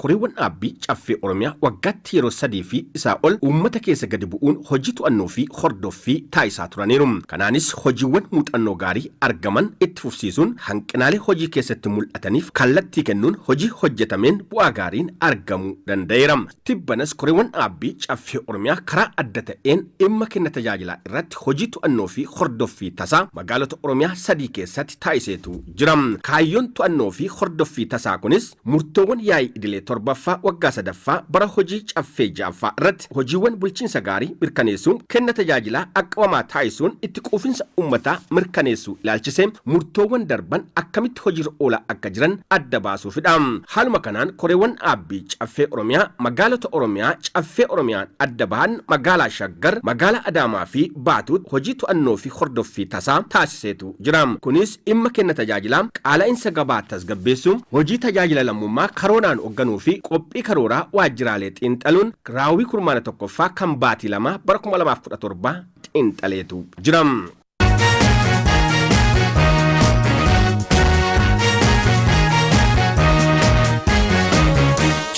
Koreewwan dhaabbii Caffee Oromiyaa waggaatti yeroo 3 fi isaa ol uummata keessa gadi bu'uun hojii to'annoo fi hordoffii taasisaa turaniiru. Kanaanis hojiiwwan muuxannoo gaarii argaman itti fufsiisuun hanqinaalee hojii keessatti mul'ataniif kallattii kennuun hojii hojjetameen bu'aa gaariin argamuu danda'eera. Tibbanas koreewwan dhaabbii Caffee Oromiyaa karaa adda ta'een dhimma kenna tajaajilaa irratti hojii to'annoo fi hordoffii tasaa magaalota Oromiyaa 3 keessatti taasiseetu jira. Kaayyoon to'annoo fi hordoffii tasaa kunis murtoowwan yaa'ii idilee 7ffaa waggaa 3ffaa bara hojii Caffee 6ffaa irratti hojiiwwan bulchiinsa gaarii mirkaneessuu, kenna tajaajilaa dhaqqabamaa taasisuun itti quufinsa uummataa mirkaneessuu ilaalchisee murtoowwan darban akkamitti hojiirra oolaa akka jiran adda baasuufidha. Haaluma kanaan koreewwan dhaabbii Caffee Oromiyaa magaalota Oromiyaa Caffee Oromiyaan adda bahan magaalaa Shaggar, magaalaa Adaamaa fi Baatuutti hojii to'annoo fi hordoffii tasaa taasiseetu jira. Kunis dhimma kenna tajaajilaa, qaala'insa gabaa tasgabbeessuu, hojii tajaajila lammummaa karooraan hogganuu fi qophii karooraa waajjiraalee xiinxaluun raawwii kurmaana 1ffaa kan baatii lamaa bara 2017 xiinxaleetu jira.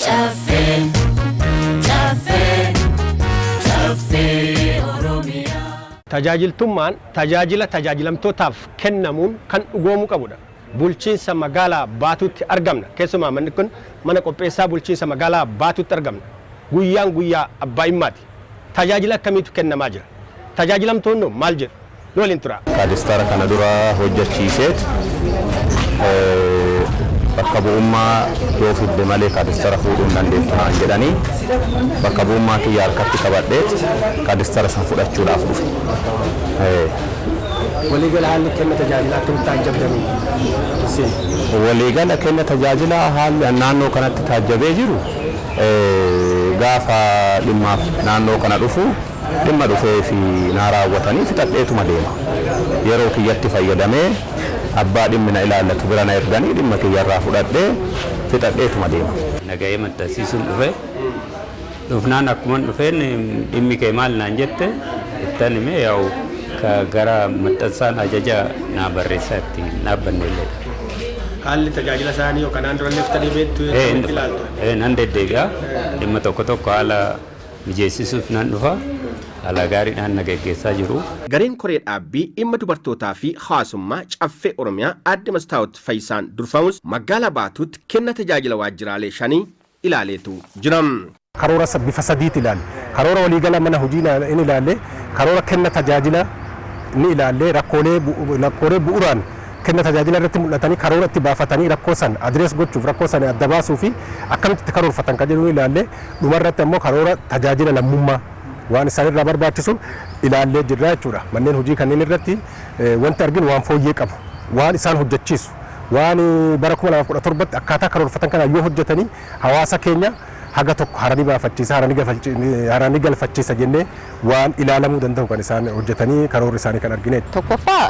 Caffee, caffee, caffee Oromiyaa. Tajaajiltummaan tajaajila tajaajilamtootaaf kennamuun kan dhugoomuu qabudha. Bulchiinsa magaalaa Baatuutti argamna. Keessumaa manni kun mana qopheessaa bulchiinsa magaalaa Baatuutti argamna. Guyyaan guyyaa abbaa dhimmaati. Tajaajila akkamiitu kennamaa jira? Tajaajilamtoonnoo maal jedhu? Nu waliin turaa. Kaadistara kana dura hojjechiiseet bakka bu'ummaa yoo fidde malee kaadistara fuudhuu hin dandeettu naan jedhanii bakka bu'ummaa kiyya harkatti qabadheet kaadistara san fudhachuudhaaf dhufe. Waliigala haalli kenna tajaajilaa akkamitti taajjabdanii isin? Waliigala kenna tajaajilaa haalli an naannoo kanatti taajjabee jiru gaafa dhimmaaf naannoo kana dhufu dhimma dhufeefi naa raawwatanii fixadheetuma deema. Yeroo kiyyatti fayyadamee abbaa dhimmi na ilaallatu bira na erganii dhimma kiyya irraa fudhadhee fixadheetuma deema. Nagahee maxxansiisuun dhufe. Dhufnaan akkuman dhufeen dhimmi kee maal naan jette ittan hime yaa'u ka gara maxxansaan ajaja naa barreessaa itti hin dhaabbanne illee. Haalli tajaajila isaanii yoo kanaan durallee dhuftanii beektu Ee, hin akkamitti dhufa. ilaaltu? Ee, nan deddeebi'a. Dhimma tokko tokko haala mijeessisuuf nan dhufa. Haala gaariidhaan na geggeessaa jiru. Gareen koree dhaabbii dhimma dubartootaa fi hawaasummaa Caffee Oromiyaa Aadde Mastaawot Fayyisaan durfamus magaalaa Baatuutti kenna tajaajila waajjiraalee shanii ilaaleetu jira. Karoora bifa sadiiti ilaalle. Karoora waliigala mana hojii in ilaalle, karoora kenna tajaajila ni ilaalle, rakkoolee rakkoolee bu'uraan kenna tajaajila irratti mul'atanii karoora itti baafatanii rakkoo san address gochuuf rakkoo san adda baasuu fi akkamitti itti karoorfatan kan jedhu ni ilaalle. Dhuma irratti ammoo karoora tajaajila lammummaa waan isaan irraa barbaachisu ilaallee jirra jechuudha. Manneen hojii kanneen irratti wanti arginu waan fooyyee qabu, waan isaan hojjechiisu, waan bara 2017tti akkaataa karoorfatan kanaan yoo hojjetanii hawaasa keenya haga tokko harani baafachiisa, harani galfachiisa jennee waan ilaalamuu danda'u kan isaan hojjetanii karoorri isaanii kan argine. Tokkoffaa,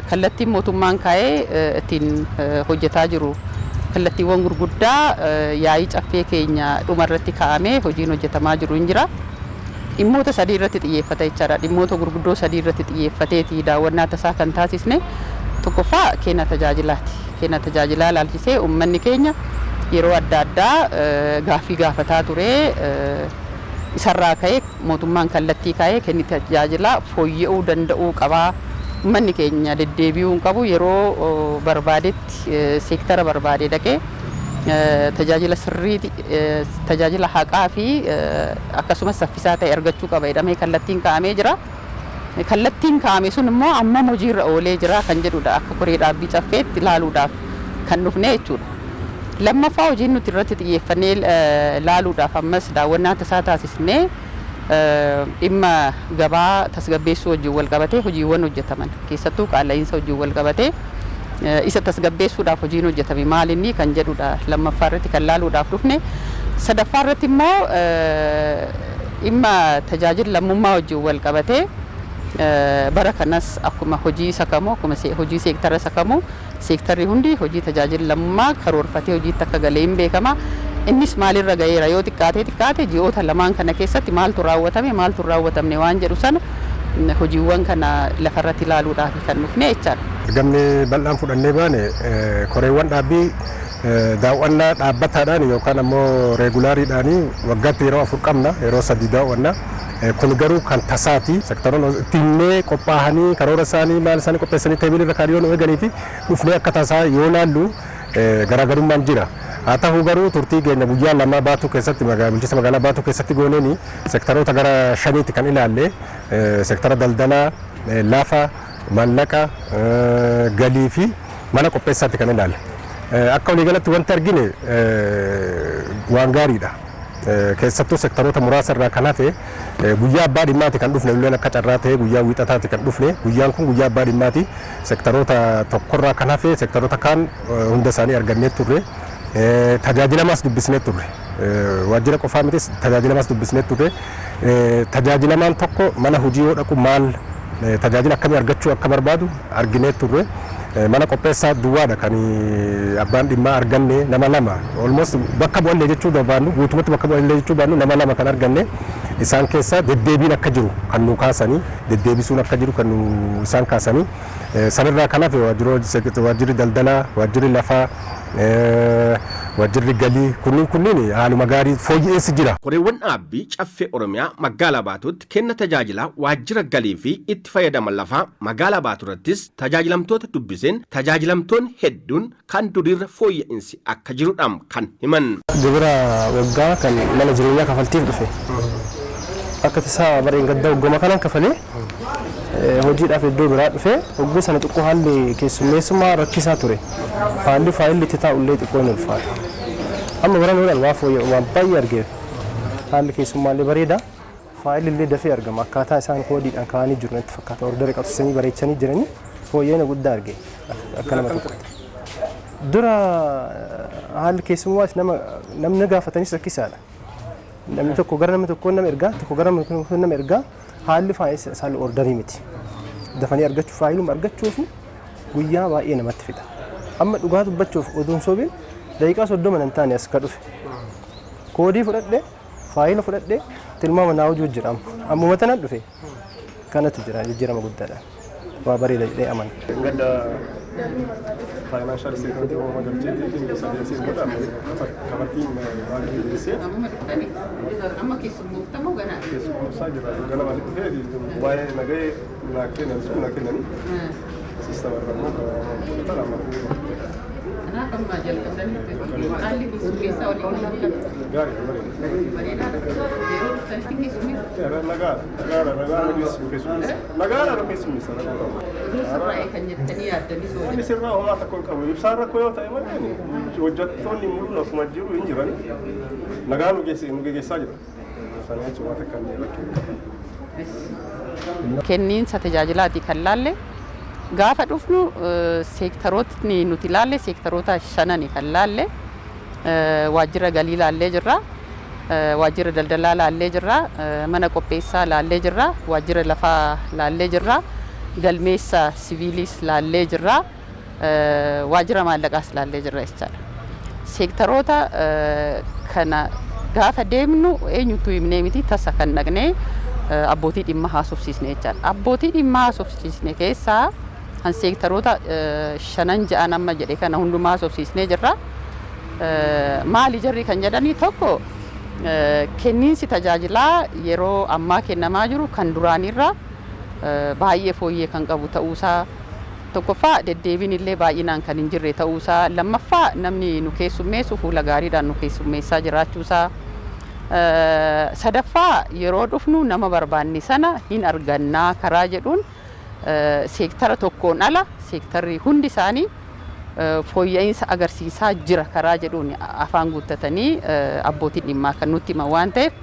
kallattiin mootummaan kaa'ee ittiin hojjetaa jiru kallattiiwwan gurguddaa yaa'ii Caffee keenya dhuma irratti kaa'amee hojiin hojjetamaa jiru hin jira. Dhimmoota sadii irratti xiyyeeffata jechaadha. Dhimmoota gurguddoo sadii irratti xiyyeeffateeti daawwannaa tasaa kan taasisne. Tokkoffaa, kenna tajaajilaati. Kenna tajaajilaa ilaalchisee uummanni keenya yeroo adda addaa gaaffii gaafataa ture. Isarraa ka'ee mootummaan kallattii kaa'ee kenni tajaajilaa fooyya'uu danda'uu qabaa. Uummanni keenya deddeebi'uu hin qabu, yeroo barbaadetti seektara barbaade dhaqee tajaajila sirrii, tajaajila haqaa fi akkasumas saffisaa ta'e argachuu qaba jedhamee kallattiin kaa'amee jira. Kallattiin kaa'ame sun immoo ammam hojiirra oolee jira kan jedhudha akka koree dhaabbii Caffeetti ilaaluudhaaf kan dhufne jechuudha. Lammaffaa, hojiin nuti irratti xiyyeeffannee ilaaluudhaaf ammas daawwannaa tasaa taasisnee dhimma gabaa tasgabbeessuu wajjin wal qabatee hojiiwwan hojjetaman, keessattuu qaala'iinsa wajjin wal qabatee isa tasgabbeessuudhaaf hojiin hojjetame maal inni kan jedhudha lammaffaa irratti kan laaluudhaaf dhufne. Sadaffaa irratti immoo dhimma tajaajila lammummaa wajjin wal qabatee bara kanas akkuma hojii isa kamuu, akkuma hojii seektara isa kamuu, seektarri hundi hojii tajaajila lammummaa karoorfatee hojiitti akka galee hin beekama. Innis maalirra ga'eera, yoo xiqqaatee xiqqaate ji'oota lamaan kana keessatti maaltu raawwatame, maaltu hin raawwatamne waan jedhu sana hojiiwwan kana lafarratti ilaaluudhaaf kan dhufne jechaadha. Ergamni bal'aan fudhannee baane koreewwan dhaabbii Daawwannaa dhaabbataadhaan yookaan ammoo regulariidhaan waggaatti yeroo afur qabna, yeroo sadi daawwanna. Kun garuu kan tasaati. Sektaroonni itti himnee qophaa'anii karoora isaanii maal isaanii qopheessanii teebilii irra kaa'anii yoo nu eeganii fi dhufnee akka tasaa yoo laallu garaagarummaan jira. Haa ta'u garuu, turtii keenya guyyaa 2 Baatuu keessatti, bulchiinsa magaalaa Baatuu keessatti gooneeni sektaroota gara shaniitti kan ilaalle: sektara daldalaa, lafa, maallaqa, galii fi mana qopheessaatti kan ilaalle. Akka waliigalatti wanti argine waan gaariidha. Keessattuu sektaroota muraasa irraa kan hafe, guyyaa abbaa dhimmaati kan dhufne illeen akka carraa ta'e guyyaa Wiixataati kan dhufne. Guyyaan kun guyyaa abbaa dhimmaati. Sektaroota tokkorraa kan hafe sektaroota kaan hunda isaanii argannee turre. Tajaajilamaas dubbisnee turre. Waajjira qofaa mitis, tajaajilamaas dubbisnee turre. Tajaajilamaan tokko mana hojii yoo dhaqu maal, tajaajila akkamii argachuu akka barbaadu arginee turre. Mana qopheessaa duwwaadha kan abbaan dhimmaa arganne nama lama. Almost bakka bu'allee jechuu baannu, guutumatti bakka bu'allee jechuu baannu, nama lama kan arganne. Isaan keessa deddeebiin akka jiru kan nu kaasanii, deddeebisuun akka jiru kan nu isaan kaasanii. Sanirraa kan hafe waajjirri daldalaa, waajjirri lafaa, waajjirri galii kunniin haaluma gaarii fooyya'insi jira. Koreewwan dhaabbii Caffee Oromiyaa magaalaa Baatuutti kenna tajaajilaa waajjira galii fi itti fayyadama lafaa magaalaa Baatuu irrattis tajaajilamtoota dubbiseen, tajaajilamtoonni hedduun kan duriirra fooyya'insi akka jirudha kan himan. Gibira waggaa kan mana jireenyaa kafaltiif dhufe. Akka tasaa bareen gaddaa hoggoma kanan kafalee hojiidhaaf iddoo biraa dhufe. Hogguu sana xiqqoo haalli keessummeessummaa rakkisaa ture. Haalli faayilli itti taa'ullee xiqqoo ni ulfaata. Amma bara waa fooyya'u waan baay'ee argeera. Haalli keessummaallee bareeda. Faayilli illee dafee argama. Akkaataa isaan koodiidhaan kaa'anii jiru natti fakkaata. Order qabsiisanii bareechanii jiranii fooyya'ina guddaa arge akka nama tokkotti. Dura haalli keessummaas nama namni gaafatanis rakkisaadha. Namni tokko gara namni tokkoon nama ergaa, tokko gara nama tokkoon nama ergaa, haalli faayilii isaan order miti. Dafanii argachuu, faayiluma argachuuf guyyaa baay'ee namatti fixa. Amma dhugaa dubbachuuf, oduun sobiin, daqiiqaa 30 nan taane as ka dhufe. Koodii fudhadhe, faayila fudhadhe, tilmaama naa hojii jira amma. Ammuma tanan dhufe. Kanatu jira jijjiirama guddaadha. Waa bareeda jedhee amana. Gadda financial statement uumama galcheetii sadii godhame kafaltiin baankii dhiyeessee. Amma keessummooftamoo ganaa? Keessummoofsaa jira. Ganama dhufee waa'ee nagahee naa kennan sun naa kennanii system irra immoo fudhatan amma. Kanaaf amma jalqabdanii haalli keessummeessaa waliin kan akkami? Gaarii, bareeda. Bareedaadha. Yeroo dhuftanitti keessummeessu? Nagaadha, nagaadha, nagaadha, keessummeessa. Nagaadha keessummeessa. Oduu sirraa'ee kan jettanii yaaddanii soo Wanni sirraa homaa tokko hin qabu. Ibsaan rakkoo yoo ta'e malee hojjettoonni muluun akkuma jiru hin jiran. Nagaa nu geggeessaa jira. Sana jechuun waan takka hin rakkoo hin qabu. Kenniinsa tajaajilaati kan laalle. Gaafa dhufnu seektarootni nuti laalle seektaroota shanani kan laalle: waajjira galii laallee jirra, waajjira daldalaa laallee jirra, mana qopheessaa laallee jirra, waajjira lafaa laallee jirra, galmeessa siviiliis laallee jirra, waajjira maallaqaas laallee jirra jechaadha. Seektaroota kana gaafa deemnu eenyutu himnee miti, tasa kan dhaqnee abbootii dhimma haasofsiisne jechaadha. Abbootii dhimma haasofsiisne keessaa kan seektaroota shanan ja'an amma jedhe kana hundumaa haasofsiisnee jirra. Maali jarri kan jedhanii? Tokko, kenniinsi tajaajilaa yeroo ammaa kennamaa jiru kan duraanirra baay'ee fooyyee kan qabu ta'uusaa, tokkoffaa deddeebiin illee baay'inaan kan hin jirre ta'uusaa, lammaffaa namni nu keessummeessu fuula gaariidhaan nu keessummeessaa jiraachuusaa, sadaffaa yeroo dhufnu nama barbaanne sana hin argannaa karaa jedhuun, seektara tokkoon ala seektarri hundi isaanii fooyya'insa agarsiisaa jira karaa jedhuun afaan guuttatanii abbootiin dhimmaa kan nutti himan waan ta'eef,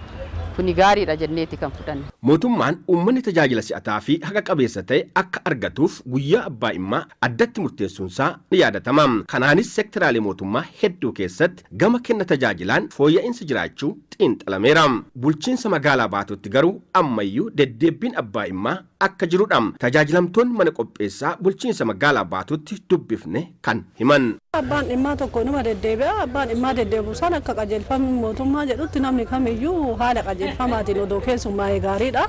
kuni gaariidha jenneeti kan fudhanne. Mootummaan uummanni tajaajila si'ataa fi haqa qabeessa ta'e akka argatuuf guyyaa abbaa dhimmaa addatti murteessuunsaa ni yaadatama. Kanaanis seektaraalee mootummaa hedduu keessatti gama kenna tajaajilaan fooyya'insi jiraachuu xiinxalameera. Bulchiinsa magaalaa Baatuutti garuu ammayyuu deddeebbiin abbaa dhimmaa akka jirudha. Tajaajilamtoonni mana qopheessaa bulchiinsa magaalaa Baatuutti dubbifne kan himan. Abbaan dhimmaa tokko numa deddeebi'a. Abbaan dhimmaa deddeebi'u san akka qajeelfamni mootummaa jedhutti namni kamiyyuu haala qajeelfamaatiin odoo keessummaa'ee gaariidha.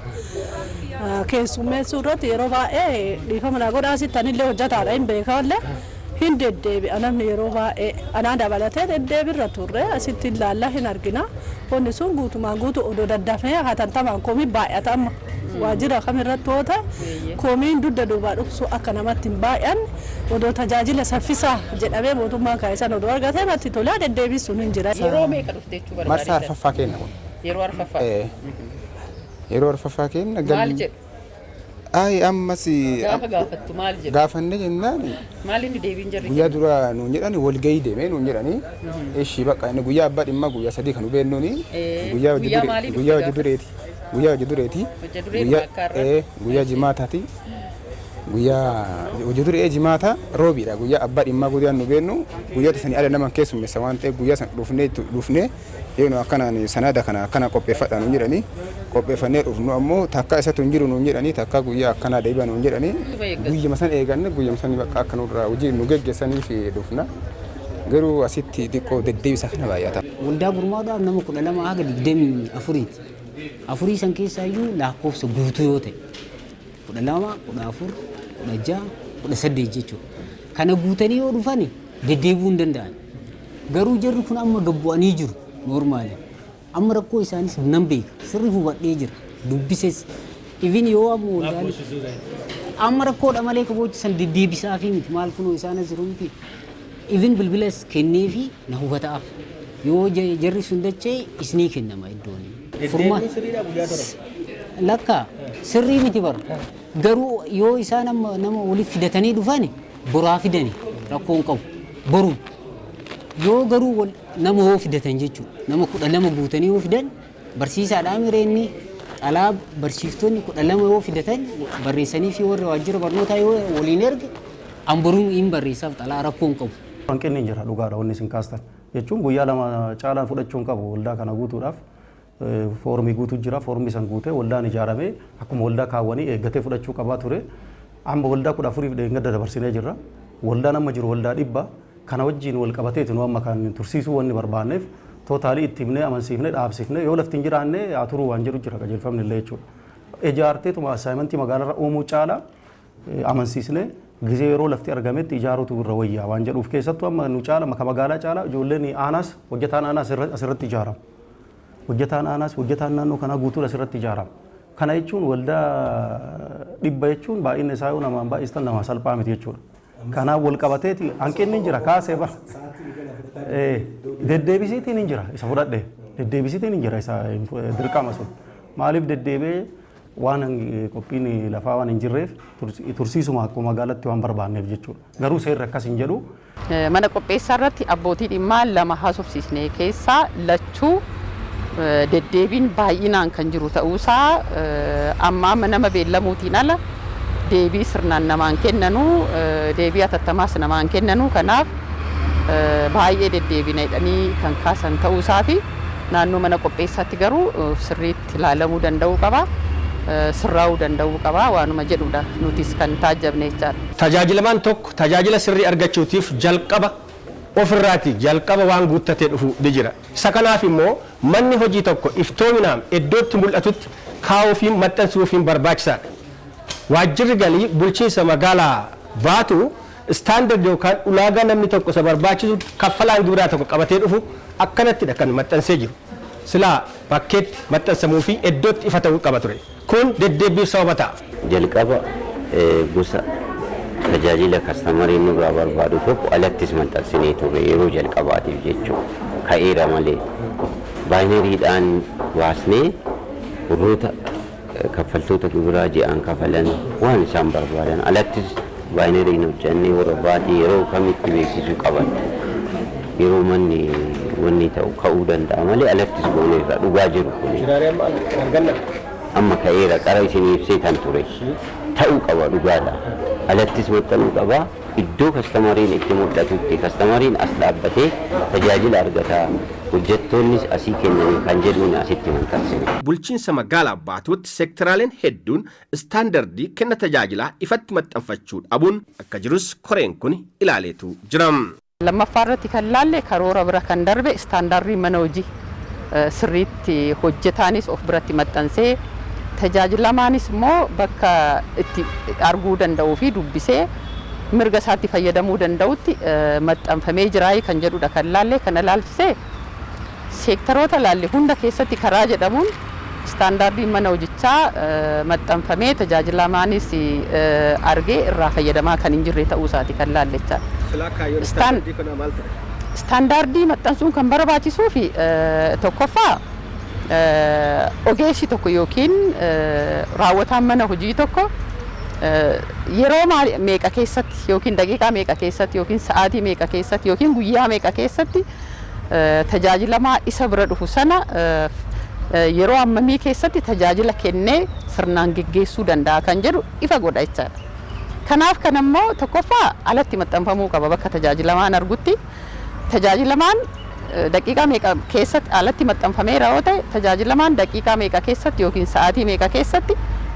Keessummeessuu irratti yeroo baay'ee, dhiifama naa godhaa, sitti anillee hojjetaadha hin beekallee. Hin deddeebi'a namni yeroo baay'ee, anaa dabalatee deddeebirra turre, asitti ilaallaa hin argina. Wanni sun guutumaan guutu odoo daddafee hatantamaan komii baay'ata. Amma waajjira kamirratti yoo ta'e, komiin dugda duubaa dhufsu akka namatti hin baay'anne, odoo tajaajila saffisaa jedhamee mootummaan kaa'e san odoo argatee natti tolaa. Deddeebisuun hin jira. Yeroo meeqa dhufte jechuu barbaade? Marsaa arfaffaa kenna kun. Yeroo arfaffaa. Yeroo arfaffaa kenna. Maal jedhu? Ay, ammas Gaafa gaafattu maal jedhu? Gaafanne jennaan Maal inni deebiin jarri? Guyyaa dura nuun jedhani, walgahii deemee nuun jedhani. Ishii bakka inni guyyaa abbaa dhimma guyyaa 3 kan hubennuuni. Guyyaa hojii Guyyaa duree maalii dhufte guyyaa hojii gaafa? dureeti. Guyyaa hojii dureeti. Hojii duree Guyyaa akka har'a? Guyyaa jimaataati. Guyyaa hojii duree jimaata roobiidha. Guyyaa abbaa dhimmaa guyyaan nu beennu guyyoota sanii ala nama keessummeessa waan ta'eef, guyyaa sana dhufnee dhufnee yoo akkanaan sanada kana akkana qopheeffadha nuun jedhanii, qopheeffannee dhufnu ammoo takka isatu hin jiru nuun jedhanii, takka guyyaa akkanaa deebi'a nuun jedhanii, guyyuma san eeganne, guyyuma san bakka akka nurraa hojii nu geggeessanii fi dhufna. Garuu asitti xiqqoo deddeebisa kana baay'ata. Waldaa gurmaa'uudhaaf nama 12 haga 24ti. Afurii san keessaa iyyuu lakkoofsa guutuu yoo ta'e 12, 14, 16, 18 jechuudha. Kana guutanii yoo dhufan deddeebi'uu hin danda'an. Garuu jarri kun amma gabbu'anii jiru normal. Amma rakkoo isaanis nan beeka. Sirri hubadhee jira. Dubbises. Even yoo amma waldaan amma rakkoodha malee kaboochisan deddeebisaa fi miti, maal kunoo isaan as jiru miti. Even bilbilas kenneefi na hubata'a. Yoo jarri sun dachee isinii kennama iddoon. Deddeebiin sirriidha guyyaa 7? Lakka sirrii miti bara. Garuu yoo isaan amma nama walitti fidatanii dhufan, boraa fidani rakkoo hin qabu. Boru yoo garuu nama yoo fidatan jechuudha. Nama 12 guutanii yoo fidan, barsiisaadhaa mireenni xalaa barsiiftonni 12 yoo fidatan barreessanii fi warri waajjira barnootaa yoo waliin erge, an boruun hin barreessaaf xalaa, rakkoo hin qabu. Hanqinni hin jira, dhugaadha wanni isin kaastan. Jechuun guyyaa 2 caalaa fudhachuu hin qabu waldaa kana guutuudhaaf. Foormii guutuu jira, foormii san guutee waldaan ijaaramee akkuma waldaa kaawwanii eeggatee fudhachuu qabaa ture. Amma waldaa 14f dheengadda dabarsinee jirra. Waldaan amma jiru waldaa 100 kana wajjin wal qabateeti. Nu amma kan tursiisuu wanni barbaanneef totally itti himnee, amansiifnee, dhaabsifnee, yoo lafti hin jiraanne haa turuu waan jedhu jira qajeelfamni illee jechuudha. Ijaarteetuma assignment magaalarra uumuu caala amansiisnee gizee yeroo lafti argametti ijaaruutu irra wayyaa waan jedhuuf, keessattuu amma nu caala maka magaalaa caala ijoolleen aanaas, hojjetaan aanaas asirratti ijaarama. Hojjetaan aanaas, hojjetaan naannoo kanaa guutuun asirratti ijaarama. Kana jechuun waldaa 100 jechuun baay'inni isaa yoo namaan baay'istan nama salphaa miti jechuudha. Kanaaf wal qabateeti hanqinni hin jira kaasee bara. Deddeebisiitiin hin jira, isa fudhadhe, deddeebisiitiin hin jira, isa dirqama sun. Maaliif deddeebi'ee? Waan qophiin lafaa waan hin jirreef tursiisuma akkuma magaalatti waan barbaanneef jechuudha. Garuu seerri akkas hin jedhu. Mana qopheessaa irratti abbootii dhimmaa lama haasofsiisne keessaa lachuu deddeebiin baay'inaan kan jiru ta'uusaa, amma amma nama beellamuutiin ala deebii sirnaan namaan kennanu, deebii atattamaas namaan kennanu, kanaaf baay'ee deddeebina jedhanii kan kaasan ta'uusaa fi naannoo mana qopheessaatti garuu sirriitti ilaalamuu danda'uu qaba. Sirraa'uu danda'uu qaba waanuma jedhudha nutis kan taajjabne jechaadha. Tajaajilamaan tokko tajaajila sirrii argachuutiif jalqaba ofirraati jalqaba waan guuttatee dhufu ni jira. Isa kanaaf immoo manni hojii tokko iftoominaan iddootti mul'atutti kaa'uufiin maxxansuufiin barbaachisaadha. Waajjirri galii bulchiinsa magaalaa Baatu standard yookaan ulaagaa namni tokko isa barbaachisu kaffalaan gibiraa tokko qabatee dhufu akkanattidha kan maxxansee jiru. Silaa bakkeetti maxxansamuu fi iddootti ifa ta'uu qaba ture. Kun deddeebbiif sababa ta'a. Jalqaba gosa tajaajila customeriin nurraa barbaadu tokko alattis maxxansinee turre yeroo jalqabaatiif jechuudha. Ka'eera malee banneriidhaan baasnee warroota kaffaltoota gibiraa ji'aan kafalan waan isaan barbaadan alattis banneriin hojjannee warra baadii yeroo kamitti beeksisuu qaban, yeroo manni wanni ta'u ka'uu danda'a malee alattis gooneerra, dhugaa jiru kuni. Amma ka'eera, qara isinii ibsee kan ture ta'uu qaba, dhugaadha. Alattis maxxanuu qaba. Iddoo customeriin itti mul'atutti, customeriin as dhaabbatee tajaajila argataa, hojjettoonnis asii kennanii kan jedhuun asitti maxxansine. Bulchiinsa magaalaa Baatuutti seektaraaleen hedduun istaandardii kenna tajaajilaa ifatti maxxanfachuu dhabuun akka jirus koreen kun ilaaleetu jira. Lammaffaa irratti kan laalle karoora bira kan darbe istaandardii mana hojii sirriitti hojjetaanis of biratti maxxansee, tajaajilamaanis immoo bakka itti arguu danda'uu fi dubbisee mirga isaatti fayyadamuu danda'utti maxxanfamee jira kan jedhudha kan laalle. Kana laalchisee seektaroota laalle hunda keessatti karaa jedhamuun istaandaardiin mana hojichaa maxxanfamee tajaajilamaanis argee irraa fayyadamaa kan hin jirre ta'uu isaati kan laalle jechaadha. Istaandaardii maxxansuun kan barbaachisuu fi tokkoffaa ogeessi tokko yookiin raawwataan mana hojii tokko yeroo meeqa keessatti yookiin daqiiqaa meeqa keessatti yookiin sa'aatii meeqa keessatti yookiin guyyaa meeqa keessatti tajaajilamaa isa bira dhufu sana yeroo hammamii keessatti tajaajila kennee sirnaan geggeessuu danda'a kan jedhu ifa godha jechaadha. Kanaaf kan ammoo tokkoffaa alatti maxxanfamuu qaba bakka tajaajilamaan argutti. Tajaajilamaan daqiiqaa meeqa keessatti alatti maxxanfameera yoo ta'e, tajaajilamaan daqiiqaa meeqa keessatti yookiin sa'aatii meeqa keessatti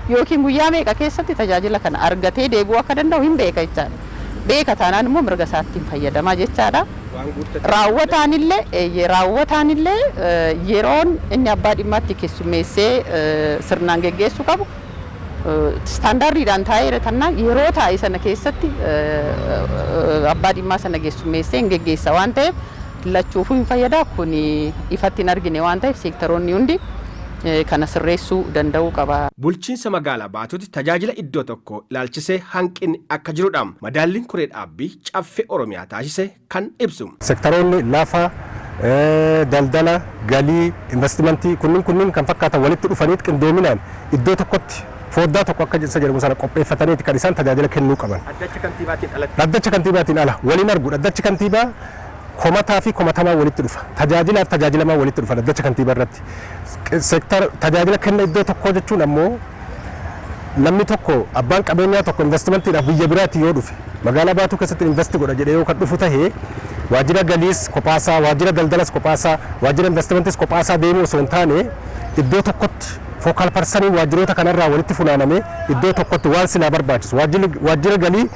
yookiin guyyaa meeqa keessatti tajaajila kana argatee deebi'uu akka danda'u hin beeka jechaadha. Beeka taanaan immoo mirga isaatti hin fayyadamaa jechaadha. Raawwataanillee yeroon inni abbaa dhimmaatti keessummeessee sirnaan geggeessuu qabu istaandaardiidhaan taa'eera tannaan, yeroo taa'e sana keessatti abbaa dhimmaa sana keessummeessee hin geggeessa waan ta'eef lachuufuu hin fayyada. Kun ifatti hin argine waan ta'eef seektaroonni hundi kana sirreessuu danda'uu qaba. Bulchiinsa magaalaa Baatuutti tajaajila iddoo tokko ilaalchisee hanqinni akka jirudha. Madaalliin koree dhaabbii Caffee Oromiyaa taasise kan ibsu. Sektaroonni lafa, daldala, galii, investimentii kunniin kan fakkaatan walitti dhufanii qindoominaan iddoo tokkotti foddaa tokko akka isa jedhamu sana qopheeffataniiti kan isaan tajaajila kennuu qaban. Dhaddacha kantiibaatiin alatti. Dhaddacha kantiibaatiin ala waliin argu. Dhaddachi kantiibaa komataa fi komatamaa walitti dhufa. Tajaajilaaf tajaajilamaa walitti dhufa dhaddacha kantiibaa irratti. Seektar tajaajila kenna iddoo tokkoo jechuun ammoo namni tokko, abbaan qabeenyaa tokko, investimentiidhaaf biyya biraatti yoo dhufe, magaalaa Baatuu keessatti invest godha jedhee yoo kan dhufu tahee, waajjira galiis kophaasaa, waajjira daldalas kophaasaa, waajjira investimentis kophaasaa deemuu osoo hin taane, iddoo tokkotti focal person waajjiroota kanarraa walitti funaanamee iddoo tokkotti waan silaa barbaachisu, waajjira galii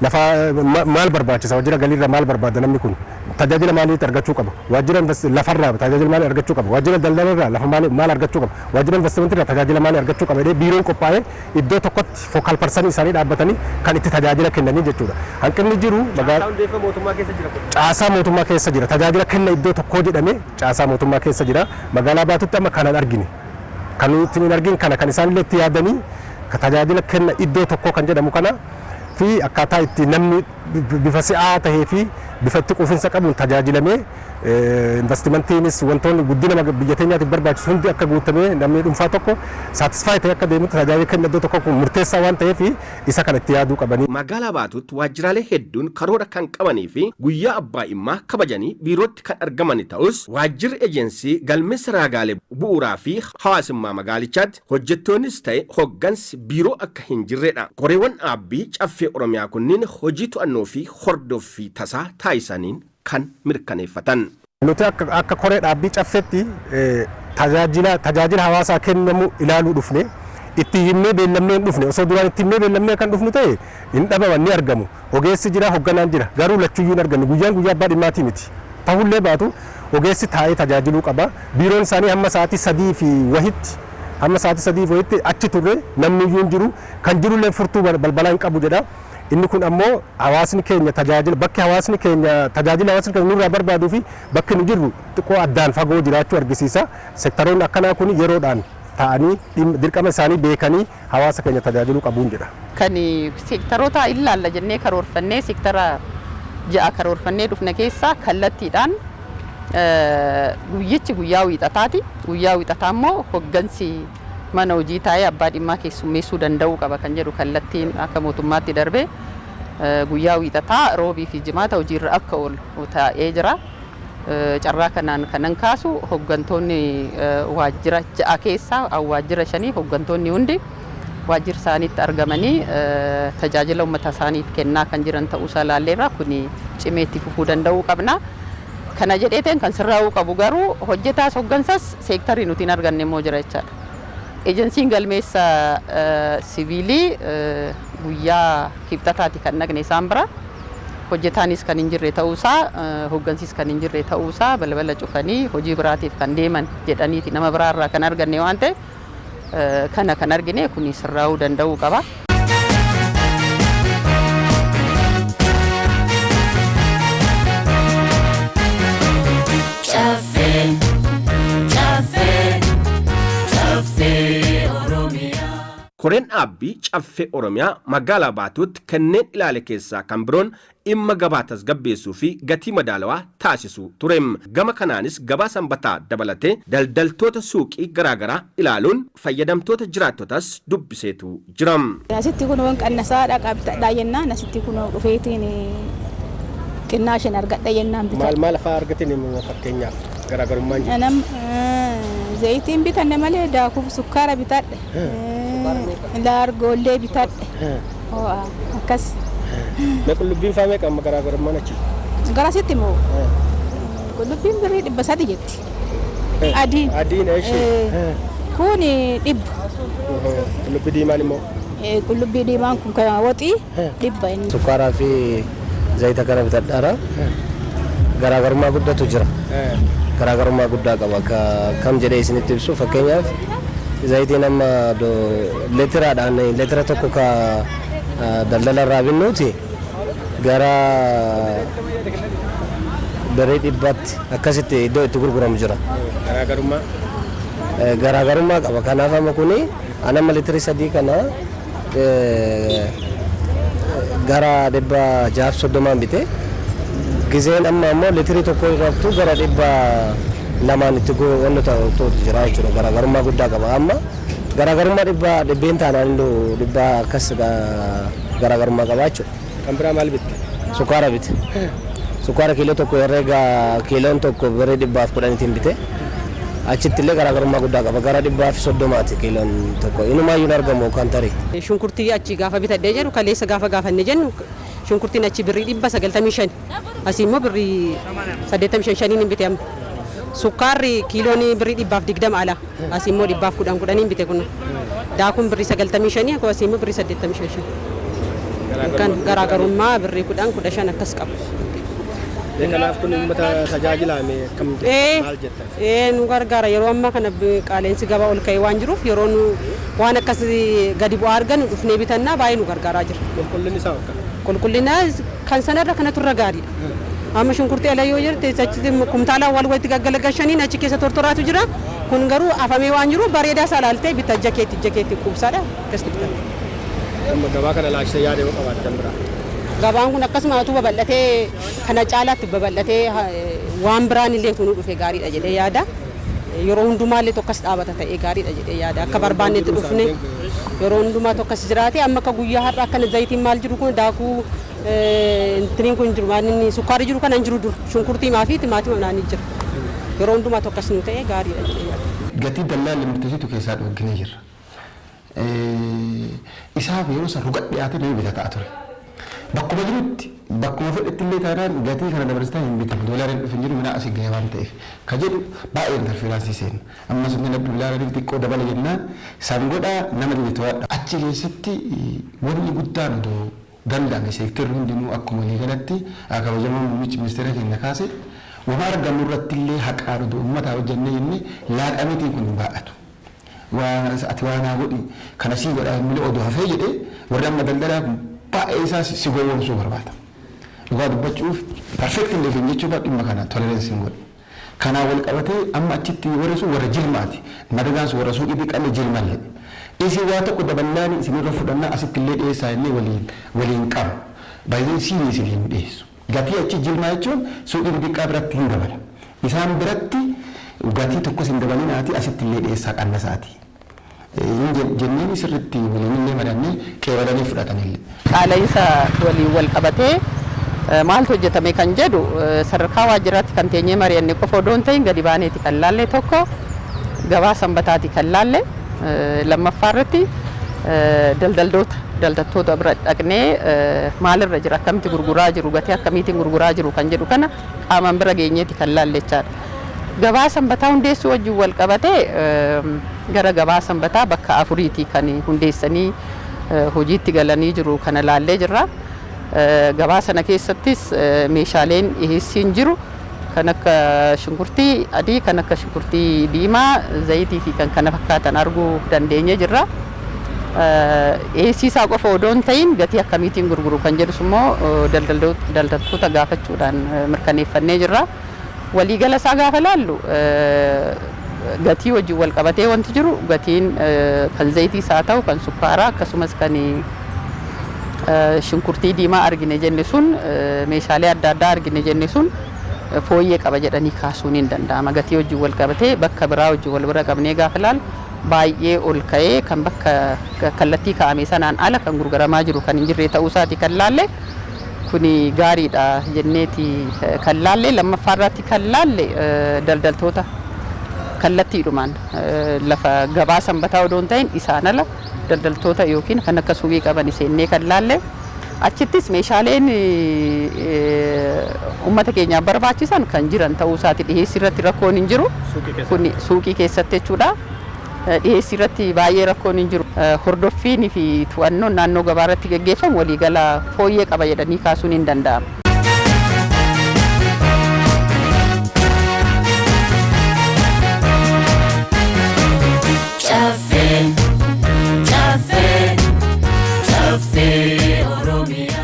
lafa maal barbaachisa, waajjira galiirraa maal barbaada, namni kun tajaajila maaliitti argachuu qaba, waajjira lafarraa tajaajila maalii argachuu qaba, waajjira daldalarraa lafa maal argachuu qaba, waajjira investimentiirraa tajaajila maalii argachuu qaba jedhee biiroon qophaa'ee iddoo tokkotti focal person isaanii dhaabbatanii kan itti tajaajila kennanii jechuudha. Hanqinni jiru Caasaa hundeeffama mootummaa keessa jira kun. Caasaa mootummaa keessa jira. Tajaajila kenna iddoo tokkoo jedhame caasaa mootummaa keessa jira. Magaalaa Baatutti amma kanan argine. Kan nuti hin argin kana kan isaan illee itti yaadanii tajaajila kenna iddoo tokkoo kan jedhamu kana fi akkaataa itti namni bifa si'aa tahee fi bifa itti quufinsa qabuun tajaajilamee, investimentiinis wantoonni guddina biyya teenyaatiif barbaachisu hundi akka guutamee, namni dhuunfaa tokko satisfy ta'e akka deemutti tajaajila kenna iddoo tokko kun murteessaa waan ta'eef isa kana itti yaaduu qabanii. Magaalaa Baatuutti waajjiraalee hedduun karoora kan qabanii fi guyyaa abbaa dhimmaa kabajanii biirootti kan argaman ta'us, waajjirri ejensii galmeessa raagaalee bu'uuraa fi hawaasummaa magaalichaatti hojjettoonnis ta'e hoggansi biiroo akka hin jirredha. Koreewwan dhaabbii Caffee Oromiyaa kunniin hojii to'annoo fi hordoffii tasaa taasisaniin kan mirkaneeffatan. Nuti akka koree dhaabbii Caffeetti tajaajila hawaasaa kennamu ilaaluu dhufne. Itti himnee beellamnee hin dhufne. Osoo duraan itti himnee beellamnee kan dhufnu ta'e hin dhabaman, ni argamu. Ogeessi jira, hogganaan jira, garuu lachuyyuu hin arganne. Guyyaan guyyaa abbaa dhimmaatii miti. Tahullee baatu ogeessi taa'ee tajaajiluu qaba. Biiroon isaanii hamma sa'aatii 3 fi wahitti, hamma sa'aatii 3 fi wahitti achi turre, namni iyyuu hin jiru. Kan jirullee furtuu balbalaa hin qabu jedha. Inni kun ammoo hawaasni keenya tajaajila, bakki hawaasni keenya tajaajila hawaasni keenya nurraa barbaaduu fi bakki nu jirru xiqqoo addaan fagoo jiraachuu argisiisa. Sektaroonni akkanaa kun yeroodhaan ta'anii dirqama isaanii beekanii hawaasa keenya tajaajiluu qabuun jedha. Kan seektaroota ilaalla jennee karoorfannee, seektara ja'a karoorfannee dhufne keessaa kallattiidhaan guyyichi guyyaa Wiixataati. Guyyaa Wiixataa immoo hoggansi mana hojii taa'ee abbaa dhimmaa keessummeessuu danda'uu qaba kan jedhu kallattiin akka mootummaatti darbe, guyyaa Wiixataa, Roobii fi Jimaata hojiirra akka oolu taa'ee jira. Carraa kanaan kanan kaasu, hoggantoonni waajjira ja'a keessaa waajjira shanii hoggantoonni hundi waajjira isaaniitti argamanii tajaajila uummata isaaniif kennaa kan jiran ta'uusaa laalleerra. Kun cimee itti fufuu danda'uu qabna. Kana jedheeteen kan sirraa'uu qabu garuu hojjetaas hoggansas seektarii nuti hin arganne immoo jira jechaadha. Ejensiin galmeessa siviilii guyyaa Kibxataati kan dhaqne isaan bira. Hojjetaanis kan hin jirre ta'uusaa, hoggansis kan hin jirre ta'uusaa, balbala cufanii hojii biraatiif kan deeman jedhaniiti nama biraarraa kan arganne waan ta'eef, kana kan argine kun sirraa'uu danda'uu qaba. Koreen dhaabbii Caffee Oromiyaa magaalaa Baatuutti kanneen ilaale keessaa kan biroon dhimma gabaa tasgabbeessuu fi gatii madaalawaa taasisuu ture. Gama kanaanis gabaa sanbataa dabalatee daldaltoota suuqii garaagaraa ilaaluun fayyadamtoota jiraattotas dubbiseetu jira. Asitti kun waan qannasaadha qabxadhaa jennaan asitti kun dhufeetiin xinnaa isheen argadha jennaan bitadha. Maal maal fa'aa argatin fakkeenyaaf garaagarummaan jiru? Anam zayitiin bitanne malee daakuuf sukkaara bitadhe. Laargoollee bitadhe. Ho'a akkas. Mee qullubbiin fa'aa meeqa amma garaagarummaan achi? Garasitti moo qullubbiin birrii 300 jetti. Adiin. Adiin eeshi. Kun 100. Qullubbii diimaan immoo? Qullubbii diimaan kun kan waxii 100 inni. Sukkaaraa fi zayita kana bitadhaara. Garaagarummaa guddatu jira. Garaagarummaa guddaa qaba. Kam jedhee isinitti ibsu, fakkeenyaaf zayitiin amma leetiraadhaan leetira tokko ka daldala irraa binnuuti gara birrii 100tti akkasitti iddoo itti gurguramu jira. Garaagarummaa? Garaagarummaa qaba. Kanaaf amma kuni an amma liitirii 3 kana gara 630n bite. Gizeen amma ammoo liitirii tokko irrattu gara 200n itti wanni ta'utu jira jechuudha. Garaagarummaa guddaa qaba. Amma garaagarummaa dhibba dhibbeen taanaan illee dhibba akkas garaagarummaa qaba jechuudha. Kan biraa maal bitte? Sukkaara bite. Sukkaara kiiloo tokko herreega kiiloon tokko birrii 110tiin bite. Achitti illee garaagarummaa guddaa qaba. Gara 130ti kiiloon tokko. Inumaayyuu hin argamu kan tarii. Shunkurtii achi gaafa bitadhee jedhu kaleessa gaafa gaafanne jennu shunkurtiin achi birrii 995, asii immoo birrii 85 shaniin hin bite amma. Sukkaarri kiiloon birrii 120 ala, asii immoo 110 10iin bite kun. Daakuun birrii 95, asii immoo birrii 85 shan. Kan garaagarummaa birrii 10 15 akkas qabu. Kanaaf kun uummata tajaajilaa mee akkam maal jettan? Ee, nu gargaara. Yeroo ammaa kana qaaleensi gabaa ol ka'ee waan jiruuf yeroo nu waan akkas gadi bu'aa argannu dhufnee bitannaa, baay'ee nu gargaaraa jira. Qulqullinni isaa akkam? Qulqullina kan sanarra kanatu irra gaariidha. Amma shunkurtii ala yoo jirte achitti kumtaalaan wal walitti gaggalagalchaniin achi keessa tortoraatu jira. Kun garuu afamee waan jiru bareedaa isaa ilaaltee bitta, ija keetti quubsaadha akkasitti bitata. Amma gabaa kana laachisa yaada yoo qabaattan biraa. Gabaan kun akkasuma utuu babal'atee, kana caalaatti babal'atee, waan biraan illee utuu nu dhufe gaariidha jedhee yaada. Yeroo hundumaallee tokkos dhaabata ta'ee gaariidha jedhee yaada. Akka barbaannetti dhufne yeroo hundumaa tokkos jiraate, amma akka guyyaa har'a akkana zayitiin maal jiru kun, daakuu intiniin kun jiru, maal inni sukkaarri jiru kana hin jiru, dur shunkurtii maa fi timaatima naanii jira. Yeroo hundumaa tokkos nu ta'ee gaariidha jedhee yaada. Gatii dallaalli murteessitu keessaa dhoogginee jirra. Isaaf yeroo san ruga dhiyaate nama bitataa ture. Bakkuma jirutti, bakkuma fedhetti illee taanaan gatii kana dabarsitaa hin bitamu. Doolaariin dhufe hin jiru, minaa asii gahee waan ta'eef. Ka jedhu baay'ee interference seenna. Ammas inni doolaariin xiqqoo dabala jennaan san godhaa nama dhibe to'adha. Achi keessatti wanni guddaan odoo danda'ame seektarri hundinuu akkuma waliigalatti kabajamoo muummichi ministeera keenya kaase waan argamu irratti illee haqaan odoo uummataa hojjennee jennee laaqameetiin kun hin baay'atu. Waan ati waan haa godhi kana sii godhaa inni odoo hafee jedhee warri amma daldalaa kun baay'ee isaa si gowwoomsuu barbaada. Dhugaa dubbachuuf perfect hin dhufin jechuu dhimma kana tolerance hin godhe. Kanaan wal qabatee amma achitti warri sun warra jilmaati. Madagaan sun warra suuqii xiqqaanne jilmallee. Isin waa tokko daballaan isinirra fudhannaa asitti illee dhiyeessaa jennee waliin qaba. Baay'een siinii isin hin dhiyeessu. Gatii achi jilmaa jechuun suuqii xixiqqaa biratti hin dabala. Isaan biratti gatii tokkos hin dabalinaati, asitti illee dhiyeessaa qannasaati. Jenneen sirriitti waliin illee madannee qeebalanii fudhatanillee. Qaala'insa waliin wal qabatee maaltu hojjetame kan jedhu, sadarkaa waajjiraatti kan teenyee mari'anne qofa odoo hin ta'in gadi baaneeti kan laalle. Tokko gabaa sanbataati kan laalle, lammaffaa irratti daldaltoota bira dhaqnee maalirra jira, akkamitti gurguraa jiru, gatii akkamiitiin gurguraa jiru kan jedhu kana qaamaan bira geenyeeti kan laalle jechaadha. Gabaa sanbataa hundeessuu wajjin wal qabatee gara gabaa sanbataa bakka afuriiti kan hundeessanii hojiitti galanii jiru kana laallee jirra. Gabaa sana keessattis meeshaaleen dhiheessiin jiru kan akka shunkurtii adii, kan akka shunkurtii diimaa, zayitii fi kan kana fakkaatan arguu dandeenye jirra. Dhiheessii isaa qofa odoo hin ta'in gatii akkamiitiin gurguru kan jedhus immoo daldaltoota gaafachuudhaan mirkaneeffannee jirra. Waliigala isaa gaafa laallu Gatii wajjin wal qabatee wanti jiru gatiin kan zayitiis haa ta'u kan sukkaaraa akkasumas kan shunkurtii diimaa argine jenne sun, meeshaalee adda addaa argine jenne sun fooyyee qaba jedhanii kaasuun hin danda'ama. Gatii wajjin wal qabatee bakka biraa wajjin wal bira qabnee gaafa ilaalu baay'ee ol ka'ee kan bakka kallattii kaa'ame sanaan ala kan gurguramaa jiru kan hin jirre ta'uu isaati kan laalle. Kuni gaariidha jenneeti kan laalle. Lammaffaa irratti kan laalle daldaltoota kallattiidhumaan lafa gabaa sanbataa odoo hin ta'in isaan ala daldaltoota yookiin kan akka suuqii qaban seennee kan laalle, achittis meeshaaleen uummata keenyaaf barbaachisan kan jiran ta'uu isaati. Dhiheessii irratti rakkoon hin jiru, kun suuqii keessatti jechuudha. Dhiheessii irratti baay'ee rakkoon hin jiru. Hordoffiin fi to'annoon naannoo gabaa irratti geggeeffamu waliigala fooyyee qaba jedhanii kaasuun hin danda'amu. Caffee, caffee, caffee Oromiyaa.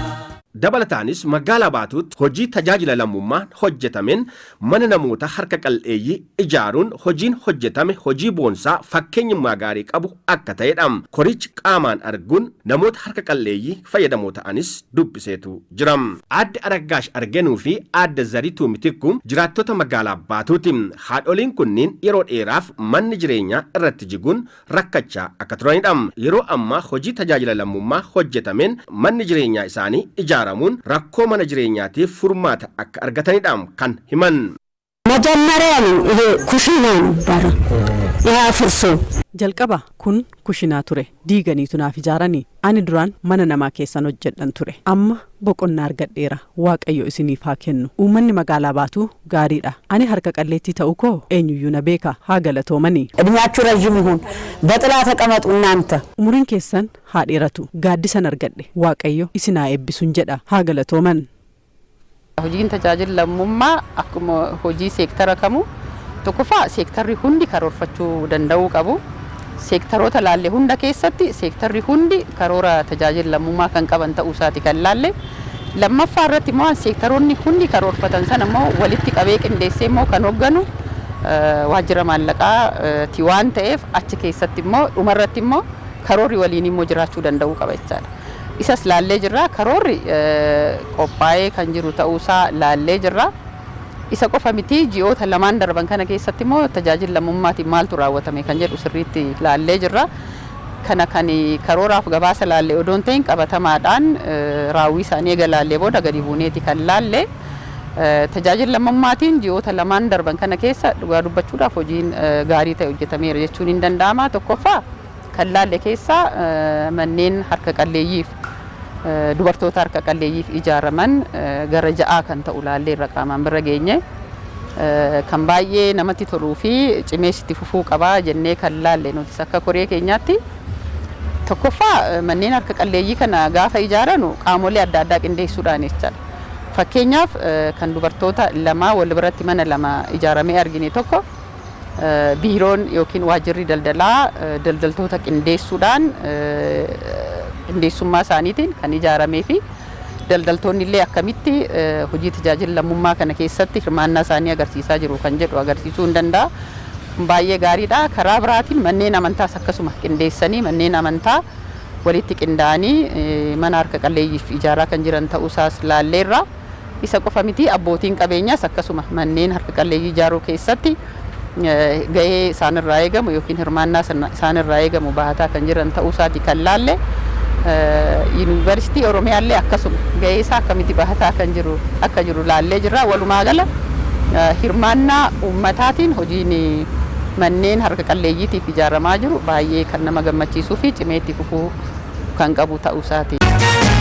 Dabalataanis magaalaa Baatuutti hojii tajaajila lammummaan hojjetameen mana namoota harka qal'eeyyii ijaaruun hojiin hojjetame hojii boonsaa fakkeenyummaa gaarii qabu akka ta'edha. Korichi qaamaan arguun namoota harka qal'eeyyii fayyadamoo ta'anis dubbiseetu jira. Aadde Araggaash Argenuu fi Aadde Zarituu Mitikku jiraattota magaalaa Baatuuti. Haadholiin kunniin yeroo dheeraaf manni jireenyaa irratti jiguun rakkachaa akka turanidha. Yeroo ammaa hojii tajaajila lammummaa hojjetameen manni jireenyaa isaanii ijaaramuun rakkoo mana jireenyaatiif furmaata akka argatanidha kan himan. መጀመሪያ ነው ይሄ ኩሽና ነበረ። ይሄ አፍርሶ Jalqaba kun kushinaa ture, diiganiitu naaf ijaaranii. Ani duraan mana namaa keessan hojjedhan ture. Amma boqonnaa argadheera. Waaqayyo isiniif haa kennu. Uummanni magaalaa Baatuu gaariidha. Ani harka qalleettii ta'uu koo eenyuyyuu na beeka, haa galatoomanii. እድሜያችሁ ረዥም ይሁን። በጥላ ተቀመጡ እናንተ። Umuriin keessan haa dheeratu. Gaaddisan argadhe. Waaqayyo isin haa eebbisuun jedha, haa galatooman. Hojiin tajaajila lammummaa akkuma hojii seektara kamuu, tokkoffaa seektarri hundi karoorfachuu danda'uu qabu. Seektaroota laalle hunda keessatti seektarri hundi karoora tajaajila lammummaa kan qaban ta'uu isaati kan laalle. Lammaffaa irratti immoo seektaroonni hundi karoorfatan sana immoo walitti qabee qindeessee immoo kan hoogganu waajjira maallaqaa ti waan ta'eef, achi keessatti immoo dhumarratti immoo karoorri waliin immoo jiraachuu danda'uu qaba jechaadha. Isas laallee jirra. Karoorri qophaa'ee kan jiru ta'uusaa laallee jirra. Isa qofa miti, ji'oota lamaan darban kana keessatti immoo tajaajila lammummaatiin maaltu raawwatame kan jedhu sirriitti laallee jirra. Kana kan karooraaf gabaasa laallee odoo hin ta'in qabatamaadhaan raawwii isaanii eega laallee booda gadi buuneeti kan laallee. Tajaajila lammummaatiin ji'oota lamaan darban kana keessa dhugaa dubbachuudhaaf hojiin gaarii ta'e hojjetameera jechuun hin danda'ama. Tokkoffaa kan laalle keessaa manneen harka qalleeyyiif, dubartoota harka qalleeyyiif ijaaraman gara ja'aa kan ta'u laallee irra qaamaan bira geenye. Kan baay'ee namatti toluu fi cimees itti fufuu qabaa jennee kan laalle nutis akka koree keenyaatti, tokkoffaa manneen harka qalleeyyii kana gaafa ijaaranu qaamolee adda addaa qindeessuudhaan jechaadha. Fakkeenyaaf kan dubartoota lama wal biratti mana lama ijaaramee argine tokko, biiroon yookiin waajjirri daldalaa daldaltoota qindeessuudhaan, qindeessummaa isaaniitiin kan ijaaramee fi daldaltoonni illee akkamitti hojii tajaajila lammummaa kana keessatti hirmaannaa isaanii agarsiisaa jiru kan jedhu agarsiisuu hin danda'a. Kun baay'ee gaariidha. Karaa biraatiin manneen amantaas akkasuma qindeessanii, manneen amantaa walitti qindaa'anii mana harka qalleeyyiif ijaaraa kan jiran ta'uusaas laalleerra. Isa qofa miti, abbootiin qabeenyaas akkasuma manneen harka qalleeyyii ijaaruu keessatti gahee isaanirraa eegamu yookiin hirmaannaa isaanirraa eegamu bahataa kan jiran ta'uusaati kan laalle. Yuunivarsiitii Oromiyaallee akkasuma gahee isaa akkamitti bahataa kan jiru akka jiru laallee jirra. Walumaa gala hirmaannaa uummataatiin hojiin manneen harka qalleeyyiitiif ijaaramaa jiru baay'ee kan nama gammachiisuu fi cimee itti fufuu kan qabu ta'uusaati.